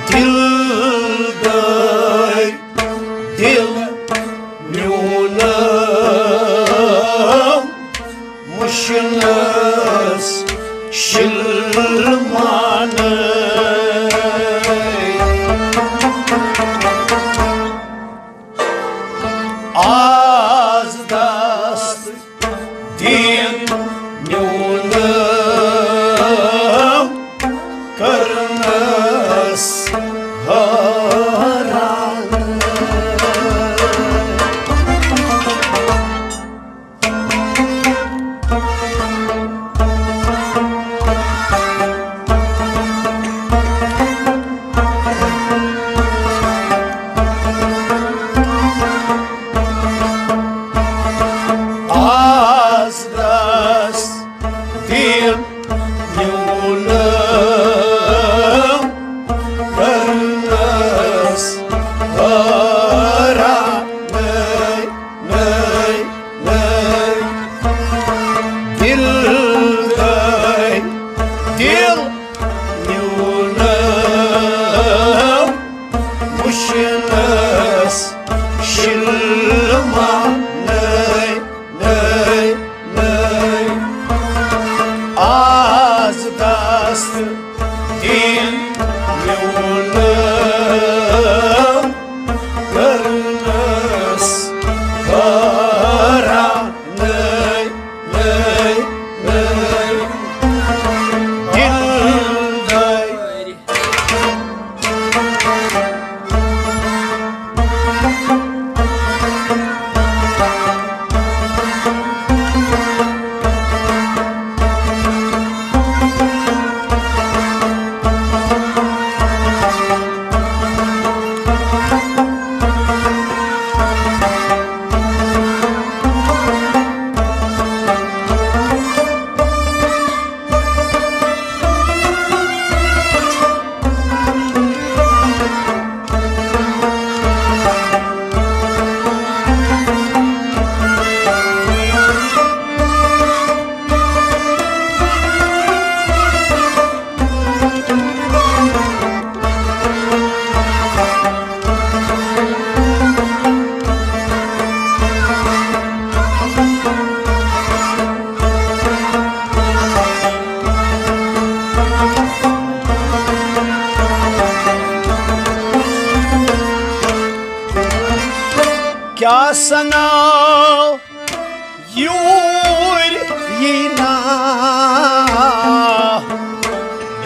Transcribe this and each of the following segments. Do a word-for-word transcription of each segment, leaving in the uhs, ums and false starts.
دِل دٲدۍ، دِل میونم مُشنَس شِلمانَے۔ آز دست دِن میونم کرنس حٲران۔ آز دست دِن میونم کرنس حٲران۔ نٔے، نٔے، نٔے۔ دِل گٔے، دِل میونم وُچھنس شِلمانَے۔ نٔے، نٔے۔ آز دست دِن میونم کرنس حٲران۔ نٔے، نٔے، نٔے۔ دِل نٔے۔ کیٛاہ سنا یوٗرۍ یی نا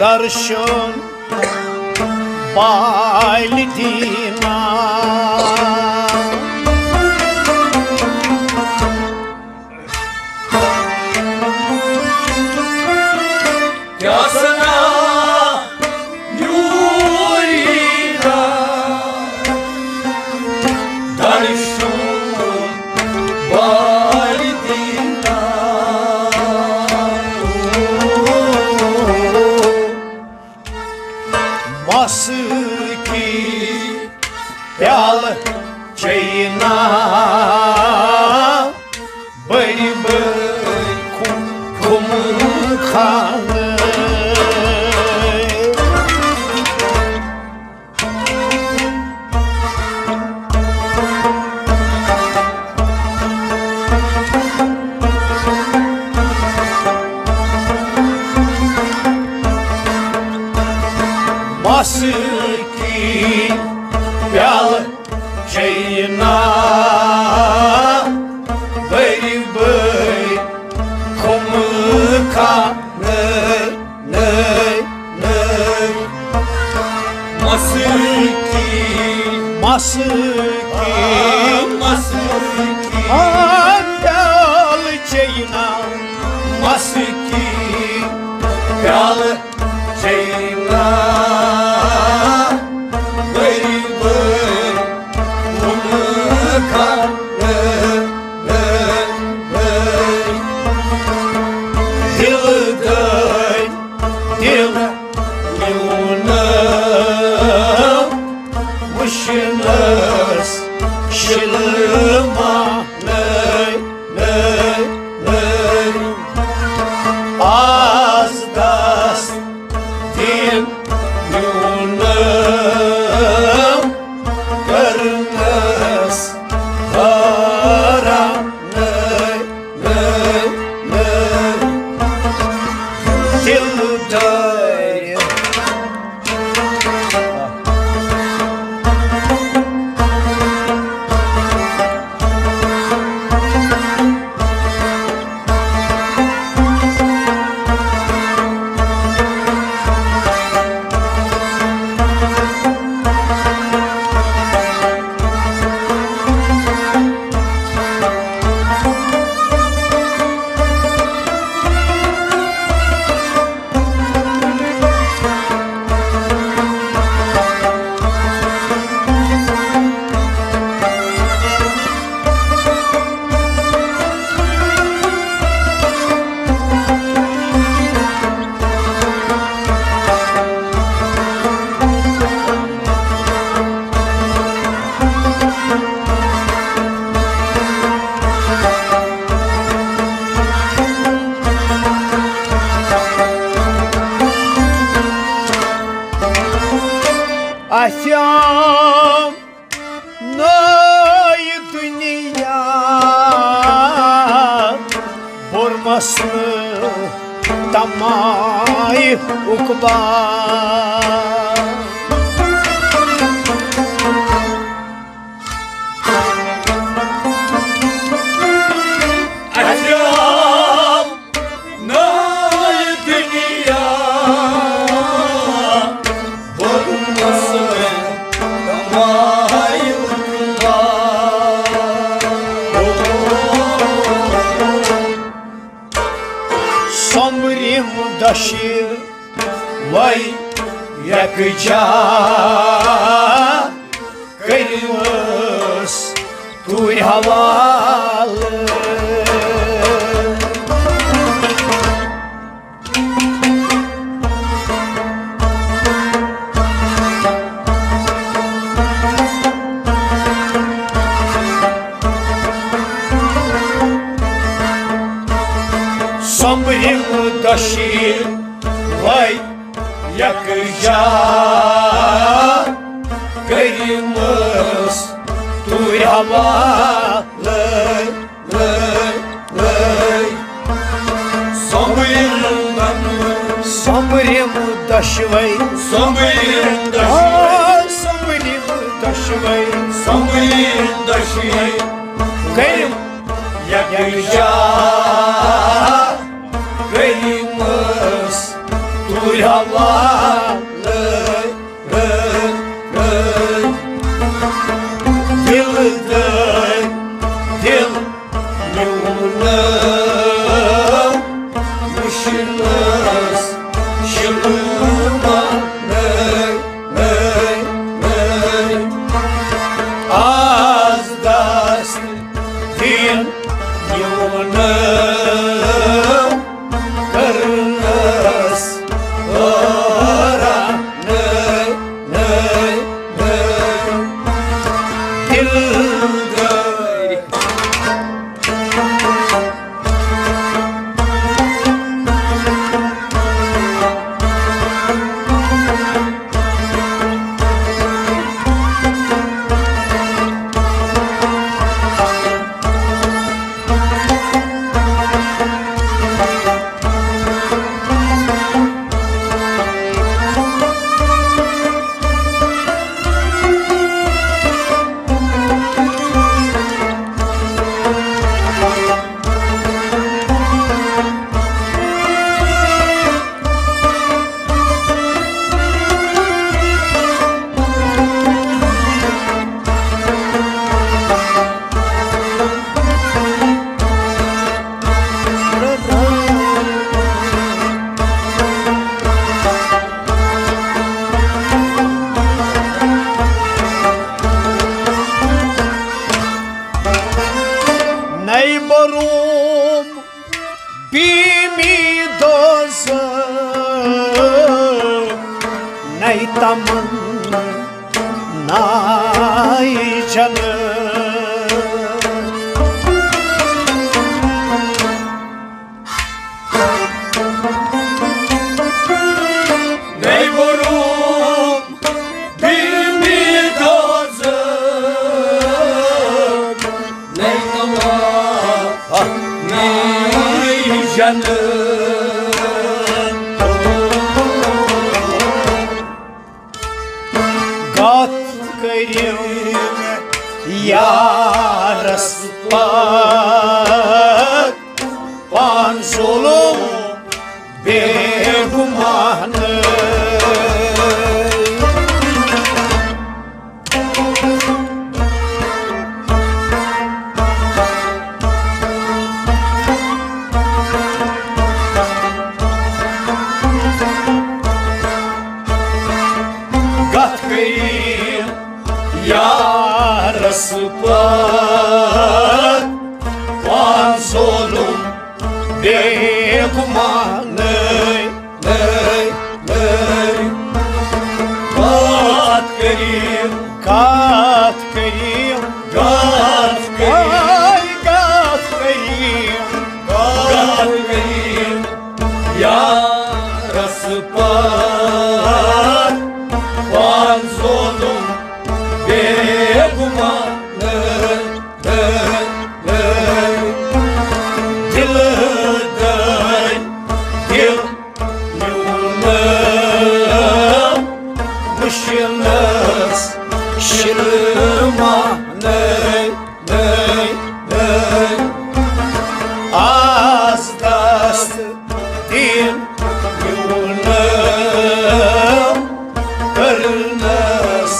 درشن بالہِ دیٖنا۔ کیٛاہ سنا یوٗرۍ یی نا درشن بالہِ دیٖنا۔ مَس کی پیالہٕ چیٚیہِ نا بٔرۍ بٔرۍ کھُم، کھُم خانہٕ۔ مَس کی پیالہٕ چیٚیہِ نا بٔرۍ بٔرۍ کھُم خانہٕ۔ نٔے، نٔے، نٔے۔ مَس کی، مَس کی، آ، مَس کی۔ آ، پیالہٕ چیٚیہِ نا۔ مَس کی پیالہٕ چیٚیہِ نا بٔرۍ بٔرۍ کھُم خانہٕ۔ دِل دٲدۍ، دِل میونم وُچھنس شِلمانَے۔ نٔے، نٔے۔ آز دست ٹٲرِتھ۔ اَسہِ آو نٔے دُنیا بوٚرمس نہٕ تمایہِ عقبا۔ اَسہِ آو نٔے دُنیا بوٚرمس نہٕ تمایہِ عقبا۔ سۄمبرِم دۄشوے یکجا کٔرِمس توٗرۍ حوالہٕ۔ سۄمبرِم دۄشوے یکجا کٔرِمس توٗرۍ حوالہٕ۔ لٲے، لٲے، لٲے۔ سۄمبرِم، سۄمبرِم دۄشوے۔ سۄمبرِم دۄشوے۔ آ، سۄمبرِم دۄشوے۔ سۄمبرِم دۄشوے۔ کٔرِم یکجا، کٔرِمس توٗرۍ حوالہٕ۔ دِل دٲدۍ، دِل میون وٕچھنَس شِلہٕ ما نٔے، نٔے، نٔے۔ آز دست دِن میون کٔرنَس حٲران۔ نٔے، نٔے، نٔے۔ دِل گٔے۔ نَے بوٚرُم بیٖمی دوزٕ، نَے تمنہٕ ناے جنت۔ نَے بوٚرُم بیٖمی دوزٕ، نَے تمنہٕ ناے جنت۔ یارس پتھ پان ظلم بے گمان۔ گتھ کریم یارس پتھ پان ظلم بے گمان۔ نٔے، نٔے، نٔے۔ کتھ کریم، کتھ کریم، کتھ کریم، آے کتھ کریم، کتھ کریم۔ یارس پتھ پان ظلم بے گمان۔ دل دٲدۍ، دل میون مُشکِلس شِلہٕ مانَے، نَے، نَے۔ آز دست دِن میون کٔرنَس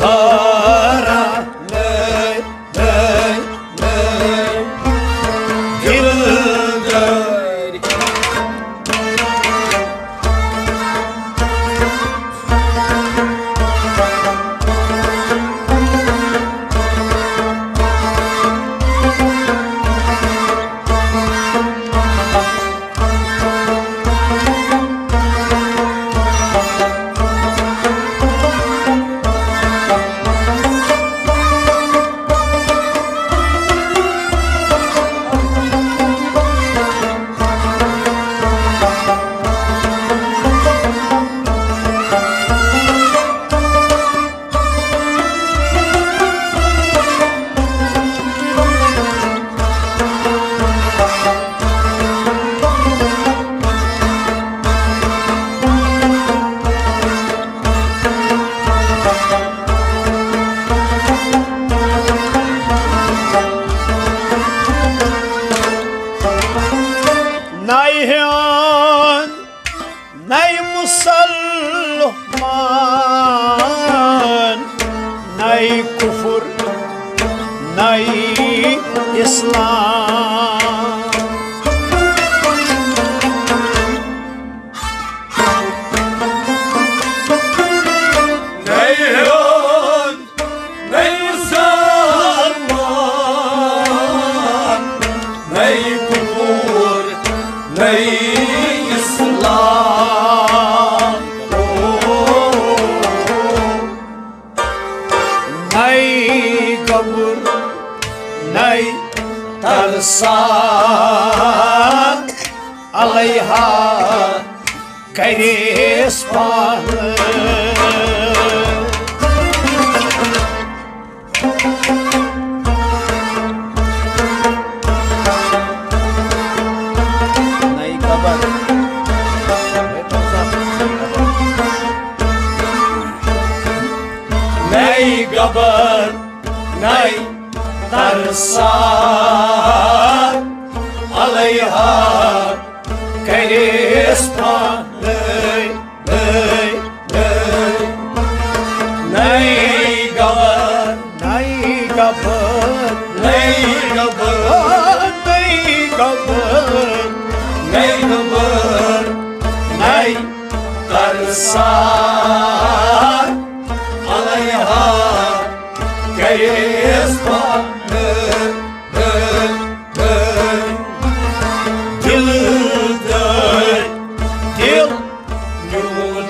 حٲران، نَے۔ نَے ہیوٚن، نَے مُسلمان، نَے کُفُر، نَے اِسلام۔ نَے ہیوٚن، نَے مُسلمان، نَے کُفُر، نَے اِسلام۔ نَے گبُر، نَے ترسان، علیہا کریس پانہٕ۔ نَے گبر۔ نَے گبر، نَے ترسان، علیہا کریس پانہٕ۔ نَے، نَے، نَے۔ نَے گبر، نَے گبر، نَے گبر، نَے گبر، نَے گبر، نَے ترسان، علیہا کریس پانہٕ۔ دِل دٲدۍ، دِل میون،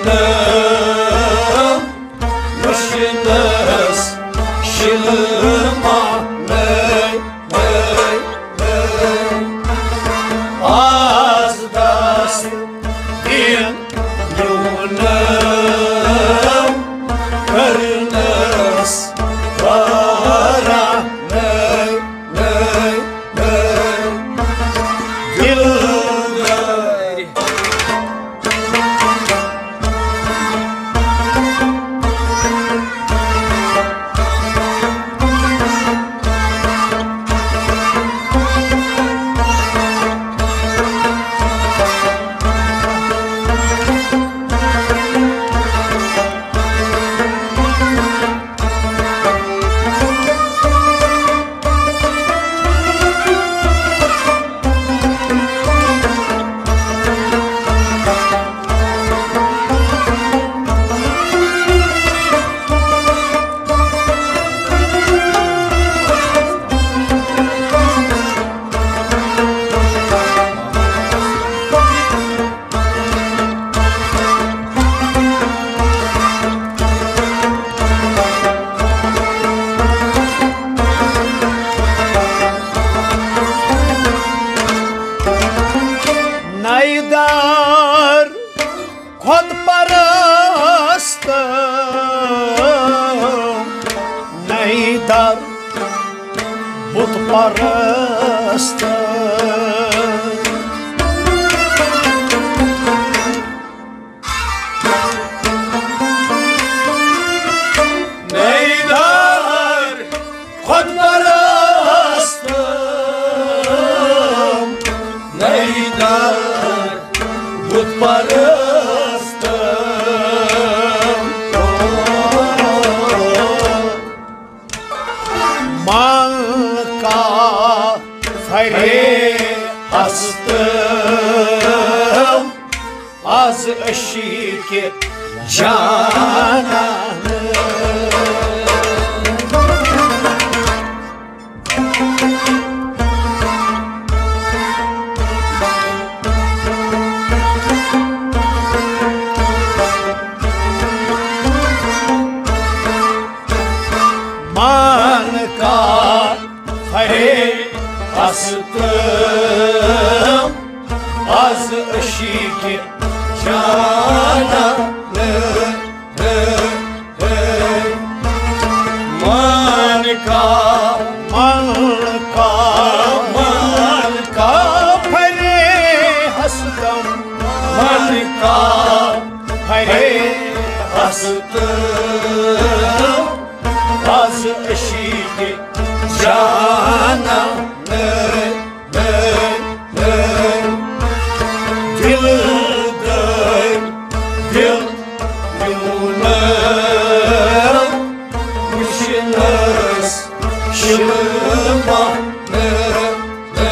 مُشکِلس شِلہٕ مانَے۔ آز دست دِن میون خۄد پرست، نَیہِ دَر بُت پرست۔ نَیہِ دَر خۄد پرست، نَیہِ دَر بُت پرست۔ من کا فرے ہست، از عشق جانان۔ من کا فرے ہست، از عشق جانان۔ من کا، من کا، من کا فرے ہستم، من کا فرے ہستم، از عشق جانان۔ دل دٲرۍ، دل میون، وٕچھنَس چھِنہٕ مانان۔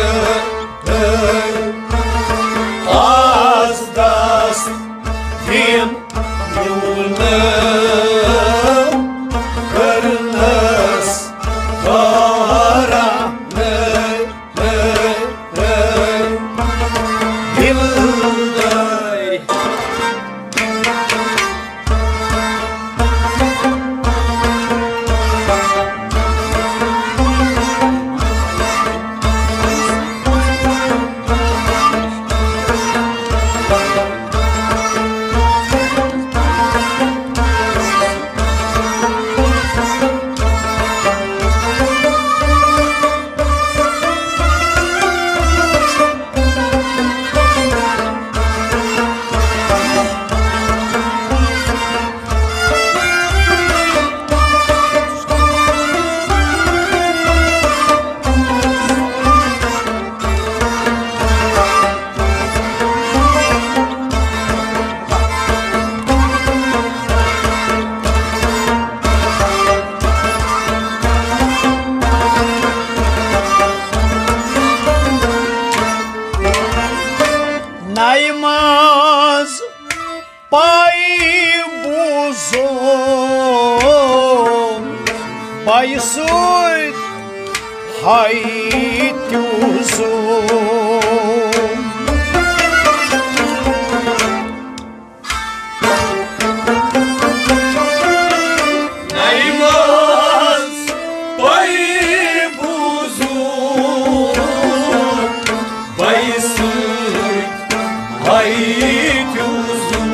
آز دست دِن میون، کٔرنَس حٲران۔ نَیہِ منٛز پَے بوٗزُم، پَیہِ سۭتۍ ہَے تیوٗزُم۔ نَیہِ منٛز پَے بوٗزُم، پَیہِ سۭتۍ ہَے تیوٗزُم۔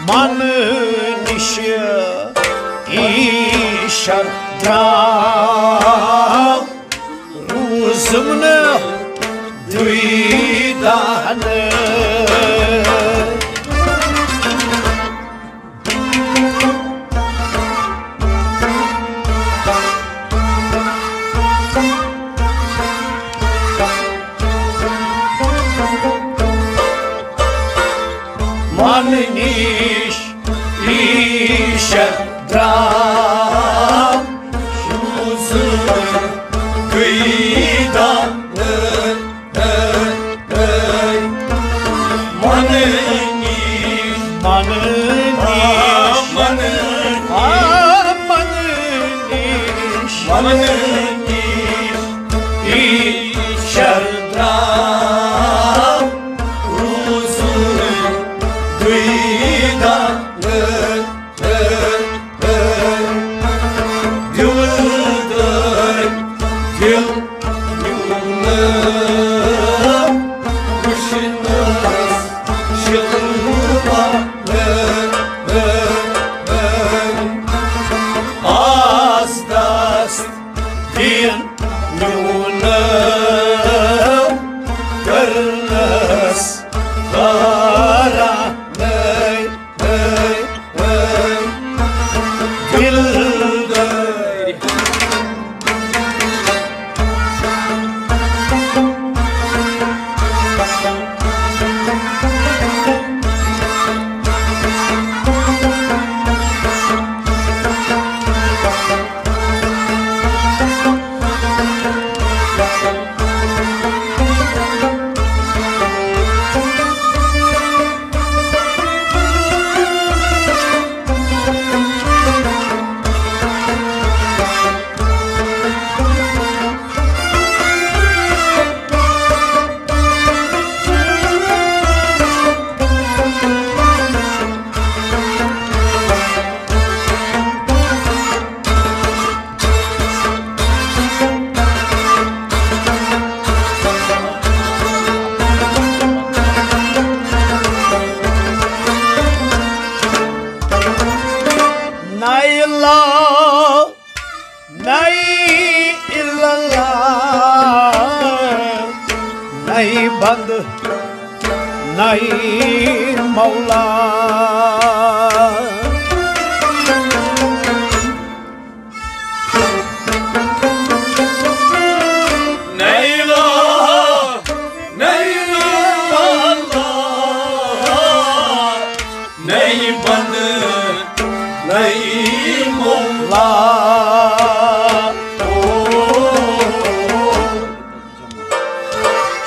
من نِش ایٖشر درٛاو، روٗزُم نہٕ دُے دانہٕ۔ من نِش ایٖشر درٛاو، روٗزُم نہٕ دُے دانہٕ۔ من نِش، من نِش، آ، من نِش، آ، من نِش، من نِش، ایٖشر درٛاو، روٗزُم نہٕ دُے دانہٕ۔ نَے لا، نَے الا اللہ، نَے بند، نَے مولا۔ نَے لا، نَے الا اللہ، نَے بند، نَے مولا۔ او،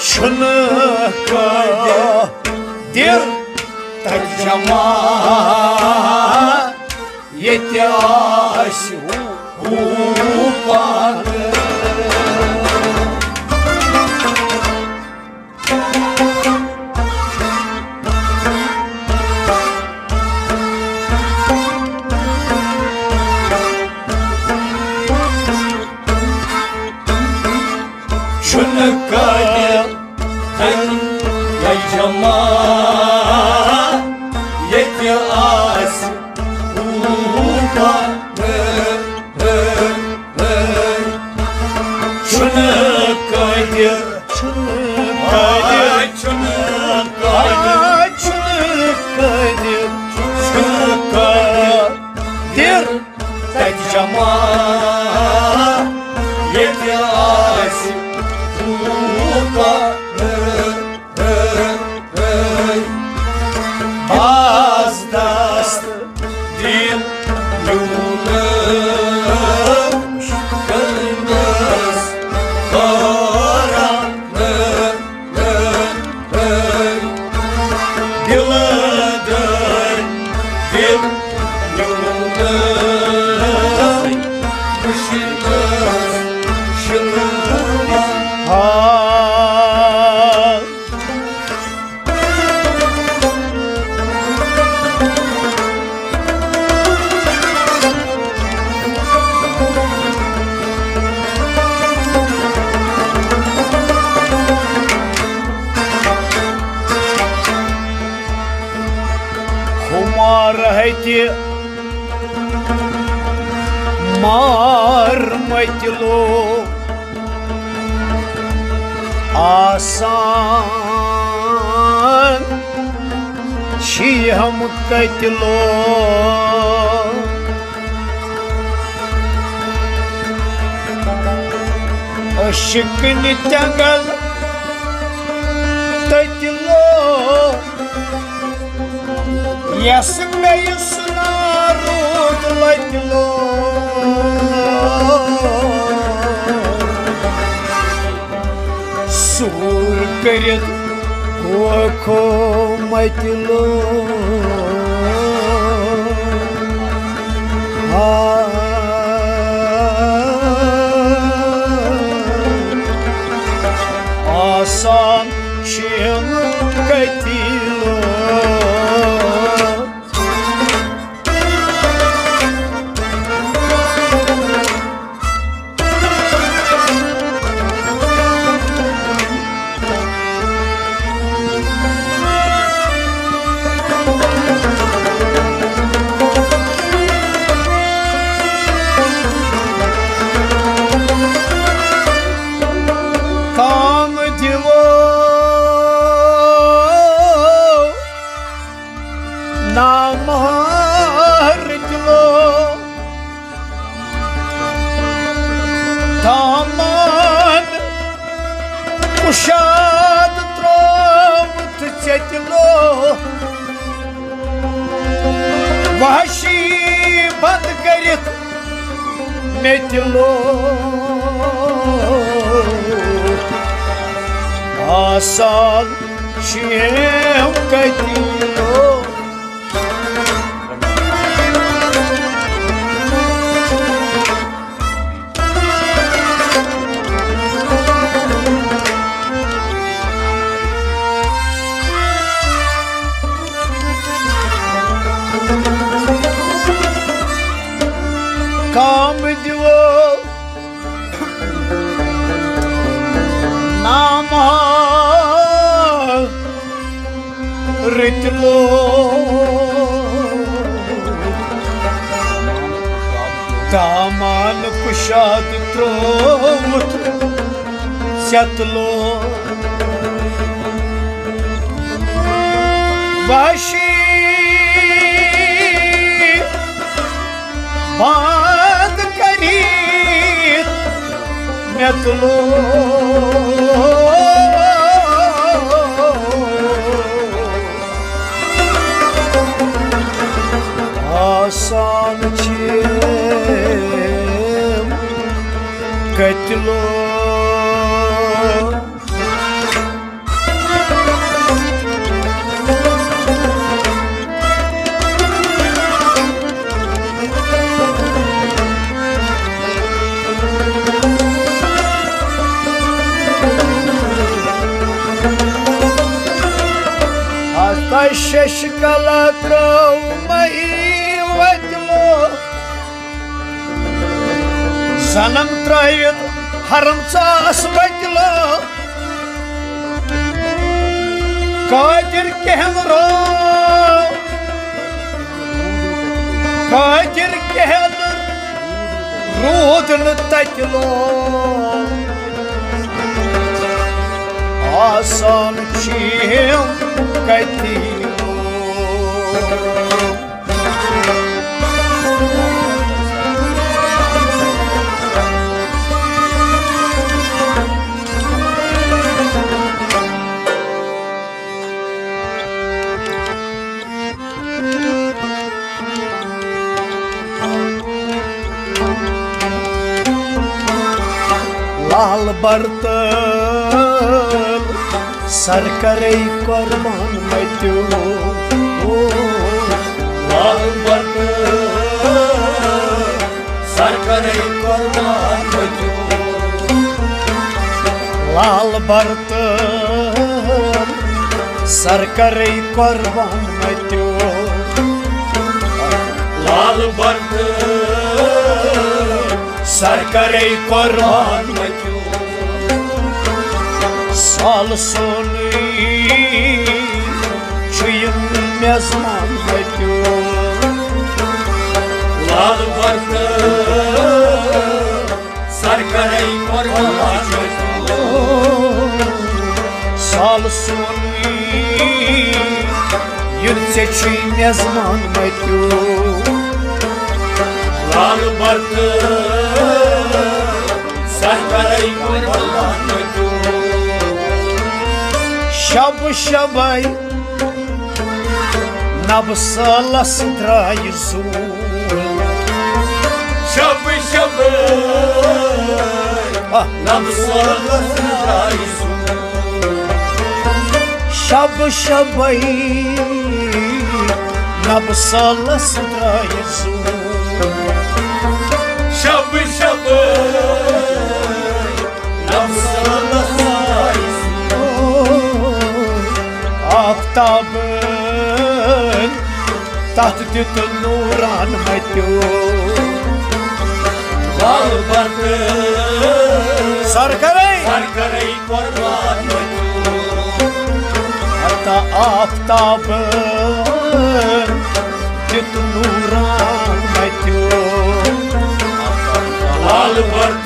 چھُنہٕ قٲدِر ترجمہ ییٚتہِ آسہِ ہُہ پانہٕ۔ چھُنہٕ قٲدِر ترجمہ ییٚتہِ آسہِ ہُہ پانہٕ۔ چھُنہٕ قٲدِر، چھُنہٕ قٲدِر، چھُنہٕ قٲدِر، چھُنہٕ قٲدِر، چھُنہٕ قٲدِر ترجمہ ییٚتہِ آسہِ ہُہ پانہٕ۔ باز دست دِل میون کٔرمٕژ حٲران۔ دِل دٲرۍ، دِل میون دٲرۍ، وٕچھِتھ شِلہٕ ہا۔ خمار ہتہِ مار متلو آسان چھِ ہم قتلو۔ عشق نہِ تنگل تتلو۔ یس مےٚ سُنا روٗد لتہِ لوگ، سوٗر کٔرِتھ ووکھو متہِ لوگ۔ آ، آسان چھِ یِم قتلو۔ کام دِوو کتہِ لوٚگ؟ آسان چھِ یِم کتہِ لوٚگ؟ کام دیو نامہ رٔتۍ لوگ۔ دامان کُشاد ترٛووُتھ ژےٚ لوگ۔ واشی بند کٔرِتھ مےٚ تُلو۔ آسان چھِ کتہِ لوگ۔ ہستا شش کلا ترٛٲو مئی وتلو۔ زنم ترٲوِتھ حرم ژاس وتلو۔ قادر کہن رو، قادر کہن روٗد نہٕ تتہِ لوگ۔ آسان چھِ یِم کتہِ لوگ۔ لال برتل سر کرے قربان متیو۔ لال برتل سر کرے قربان متیو۔ لال برتل سر کرے قربان متیو۔ لال برتل سر کرے قربان متیو۔ سال سونٕے چھُ یہِ میزبان متیو۔ لال برتل سر کرے قربان متیو۔ سال سونٕے یہِ ژےٚ چھُے میزبان متیو۔ لال برتل سر کرے قربان متیو۔ شب شبے نبہٕ سٲلس درٛاے زوٗن۔ شب شب آہ۔ نبہٕ سٲلس درٛاے زوٗن۔ شب شبے نبہٕ سٲلس درٛاے زوٗن۔ شب شب آفتابن تتھ دیُت نوران متیو۔ غلبت سر کرے۔ سر کرے قربان متیو۔ ہتا آفتابن دیُت نوران متیو۔ غلبت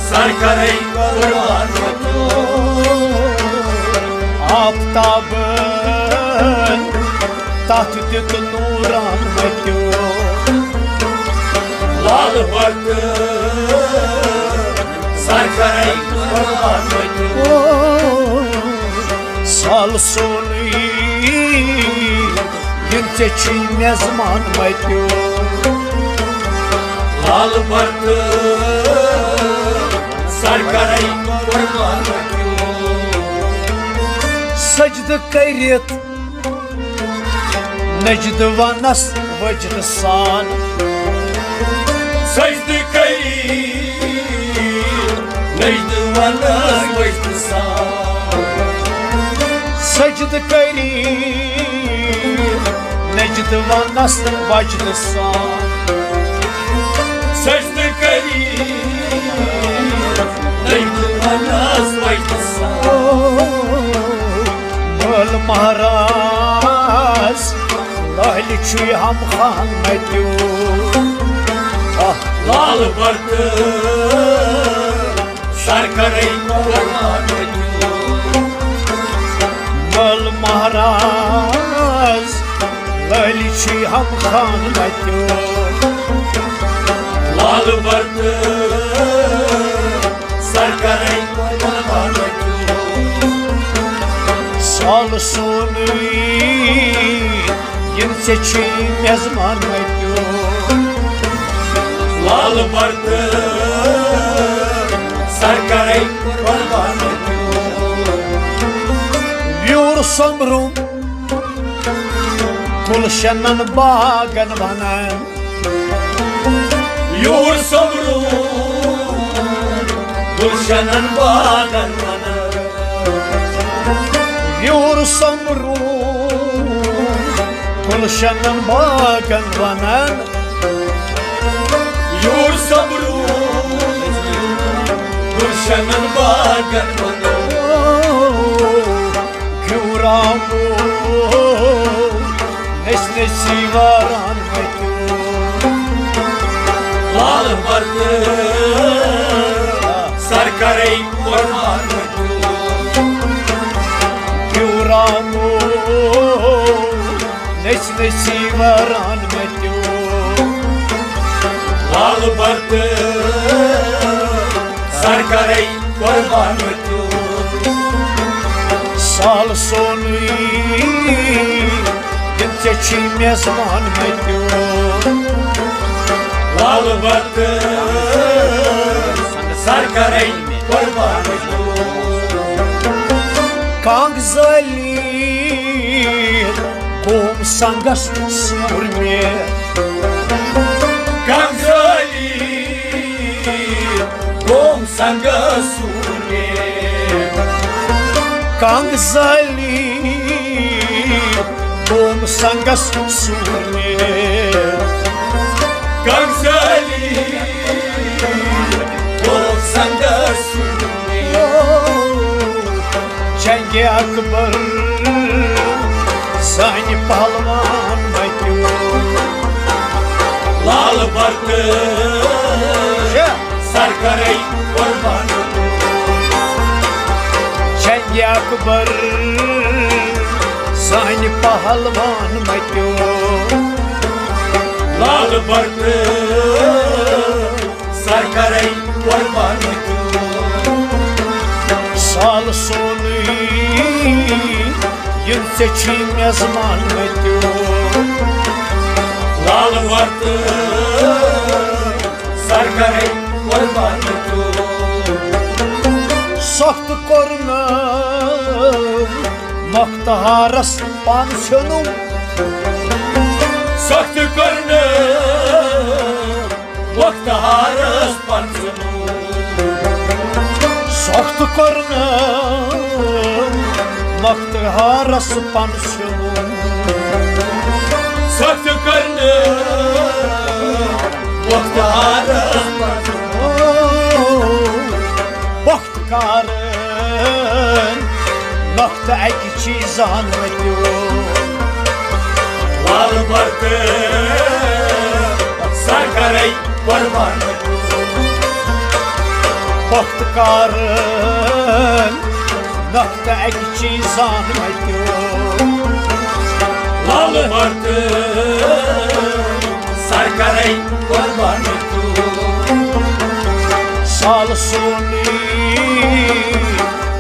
سر کرے قربان متیو۔ آفتابن تتھ دیُت نوران متیو۔ لال برتل سر کرے قربان متیو۔ سال سونٕے یِم ژےٚ چھی میزبان متیو۔ حال پرتہٕ سرکرے قربان کیو۔ سجدٕ کٔرِتھ نجدٕ ونس وجدٕ سان۔ سجدٕ کٔرِتھ نجدٕ ونس وجدٕ سان۔ سجدٕ کٔرِتھ نجدٕ ونس وجدٕ سان۔ سجدٕ کٔرِتھ نجدٕ ونس وجدٕ سان۔ مٲل مہراز لٲلۍ چھُے ہم خان متیو۔ آہ۔ لال برتہٕ سرکرے قربان کیو۔ مٲل مہراز لٲلۍ چھُے ہم خان متیو۔ لال برتہٕ سرکرے قربان کیو۔ سال سونٕے یِم ژےٚ چھُے میزبان متیو۔ لال برتہٕ سرکرے قربان کیو۔ ویوٗر سۄمبرُم گُلشنن باغن ونان۔ یور سۄمبرُم گُلشنن باغن ونان۔ یور سۄمبرُم گُلشنن باغن ونان۔ یور سۄمبرُم گُلشنن باغن ونان۔ گیورامو نٔژ نٔژی واران متیو۔ لال برتہٕ سرکرے قربان متیو۔ گیورامو نٔژ نٔژی واران متیو۔ لال برتہٕ سرکرے قربان متیو۔ سال سونٕے یِم ژےٚ چھُے میزبان متیو۔ لال برتہٕ سرکرے قربان کیو۔ کانٛگہٕ زٲلی قوم سنگس سوٗر مےٚ۔ کانٛگہٕ زٲلی قوم سنگس سوٗر مےٚ۔ کانٛگہٕ زٲلی قوم سنگس سوٗر مےٚ۔ کانٛگہٕ زٲلی قوم سنگس سوٗر مےٚ۔ جنگِ اکبر سانہِ پہلوان متیو۔ لال برتہٕ سرکرے قربان۔ جنگِ اکبر سانہِ پہلوان متیو۔ لال برتہٕ سرکرے قربان کیو۔ سال سونٕے یِم ژےٚ چھُے میزبان متیو۔ لال برتہٕ سرکرے قربان کیو۔ سخت کوٚرنم مختہارس پان ژھیوٚنُم۔ سخت کوٚرنم مختہارس پن ژھیوٚنُم۔ سخت کوٚرنم مختہارس پن ژھیوٚنُم۔ سخت کوٚرنم مختہارس پن ژھیوٚنُم۔ پۄختہٕ کارن نۄختہٕ اکہِ چیٖزان متیو۔ لال برتہٕ سرکرے قربان متیو۔ پۄختہٕ کارن نۄختہٕ اکہِ چیٖزان متیو۔ لال برتہٕ سرکرے قربان کیو۔ سال سونٕے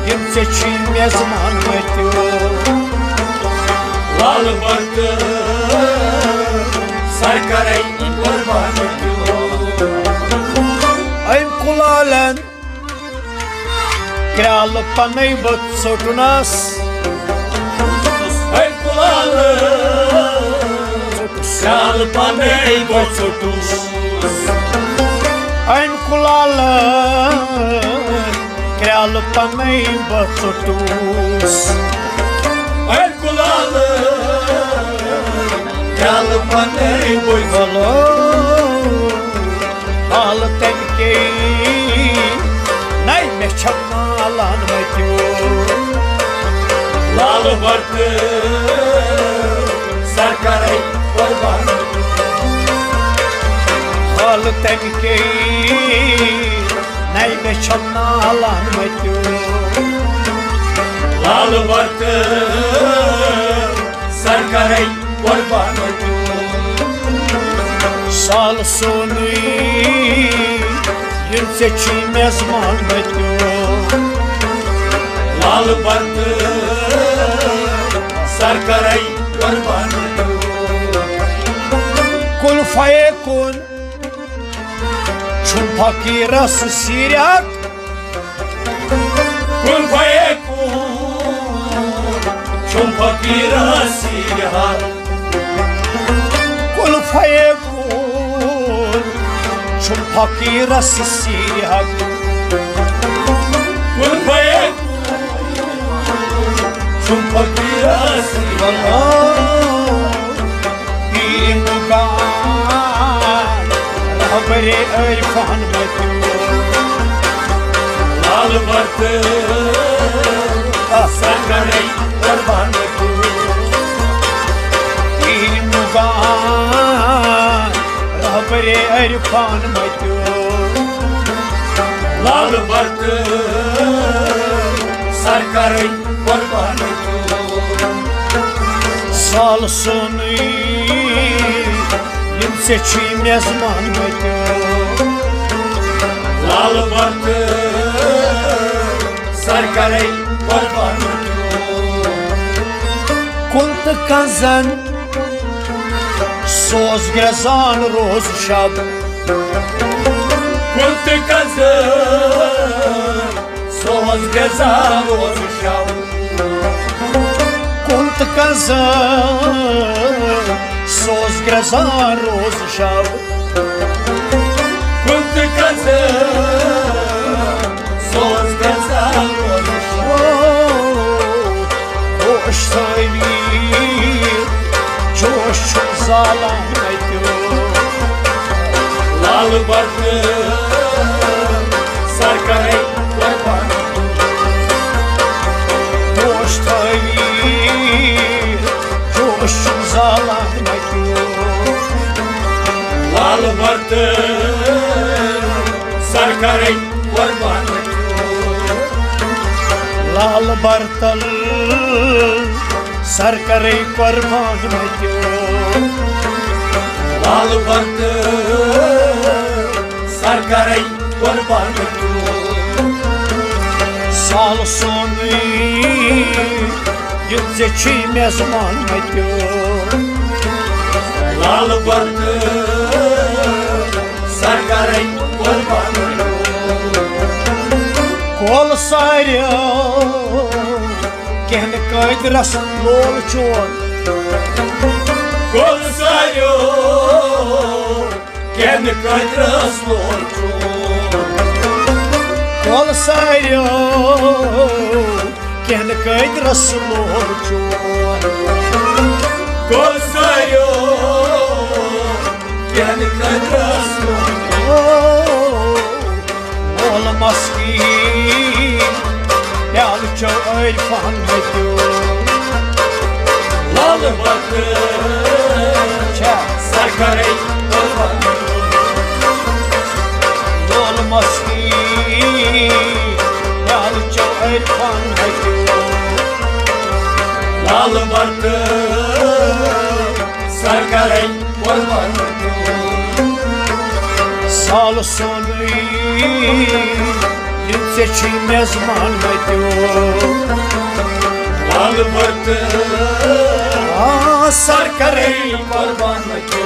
یِم ژےٚ چھُے میزبان متیو۔ لال برتہٕ سرکرے قربان کیو۔ کرٛالہٕ پنَے بہٕ ژوٚٹنَس۔ ہے کُلالہٕ، کرٛالہٕ پنَے بہٕ ژوٚٹُس۔ أمۍ کُلالہٕ، کرٛالہٕ پنَے بہٕ ژوٚٹُس۔ ہے کُلالہٕ، کرٛالہٕ پنَے بہٕ ژوٚٹُس۔ حالہٕ تَمہِ کے نَے مےٚ چھَم نالان مَتیو۔ لالہٕ بَرتہٕ سَر کَرَے قۄربان۔ حالہٕ تَمہِ کے نَے مےٚ چھَم نالان مَتیو۔ لالہٕ بَرتہٕ سَر کَرَے قۄربان مَتیو۔ سال سونُے یِم ژےٚ چھی میزبان مَتیو۔ لالہٕ بَرتہٕ سَر کَرَے قۄربان مَتیو۔ کُن فیکُن چھُم فقیٖرَس سیٖرِتھ۔ کُن فیکُن چھُم فقیٖرَس سیٖرِتھ۔ کُن فیکُن چھُم فقیٖرَس سیٖرِتھ۔ کُن فیکُن چھُم فقیٖرَس سیٖرِتھ۔ پیٖر مُغان رہبرِ عرفان مَتیو۔ لالہٕ بَرتہٕ سَر کَرَے قۄربان مَتیو۔ پیٖر مُغان رہبرِ عرفان مَتیو۔ لالہٕ بَرتہٕ سَر کَرَے قۄربان مَتیو۔ سال سونُے یِم ژےٚ چھی میزبان مَتیو۔ لالہٕ بَرتہٕ سَر کَرَے قۄربان مَتیو۔ کُن تہٕ کنزَن سوز گرٛزان روز شب۔ کُن تہٕ کنزَن سوز گرٛزان روز شب۔ کُن تہٕ کنزَن سوز گرٛزان روز شب۔ کُن تہٕ کنزَن سوز گرٛزان روز شب۔ گوش سٲری جوش چھُ زالان اَتہِ۔ لالہٕ بَرتہٕ سَر کَرَے قۄربان۔ گوش سٲری جوش چھُ زالان اَتہِ۔ لالہٕ بَرتہٕ سَر کَرَے قۄربان۔ لالہٕ بَرتَل سَر کَرَے قۄربان مَتیو۔ لالہٕ بَرتہٕ سَر کَرَے قۄربان مَتیو۔ سال سونُے یُتھ ژےٚ چھی میزبان مَتیو۔ لالہٕ بَرتہٕ سَر کَرَے قۄربان مَتیو۔ کۄل ساریو کینٛہہ نہٕ قٲدرَس لول چون۔ کۄل ساریو کینٛہہ نہٕ قٲدرَس لول چون۔ کۄل ساریو کینٛہہ نہٕ قٲدرَس لول چون۔ کۄل ساریو کینٛہہ نہٕ قٲدرَس لول چون۔ مول مسکین پیالہٕ چو عرفان مَتیو۔ لالہٕ بَرتہٕ چھا سَر کَرَے قۄربان۔ مول مسکین پیالہٕ چو عرفان مَتیو۔ لالہٕ بَرتہٕ سَر کَرَے قۄربان۔ سال سونُے یِم ژےٚ چھی میزبان مَتیو۔ لالہٕ بَرتہٕ آ سَر کَرَے قۄربان مَتیو۔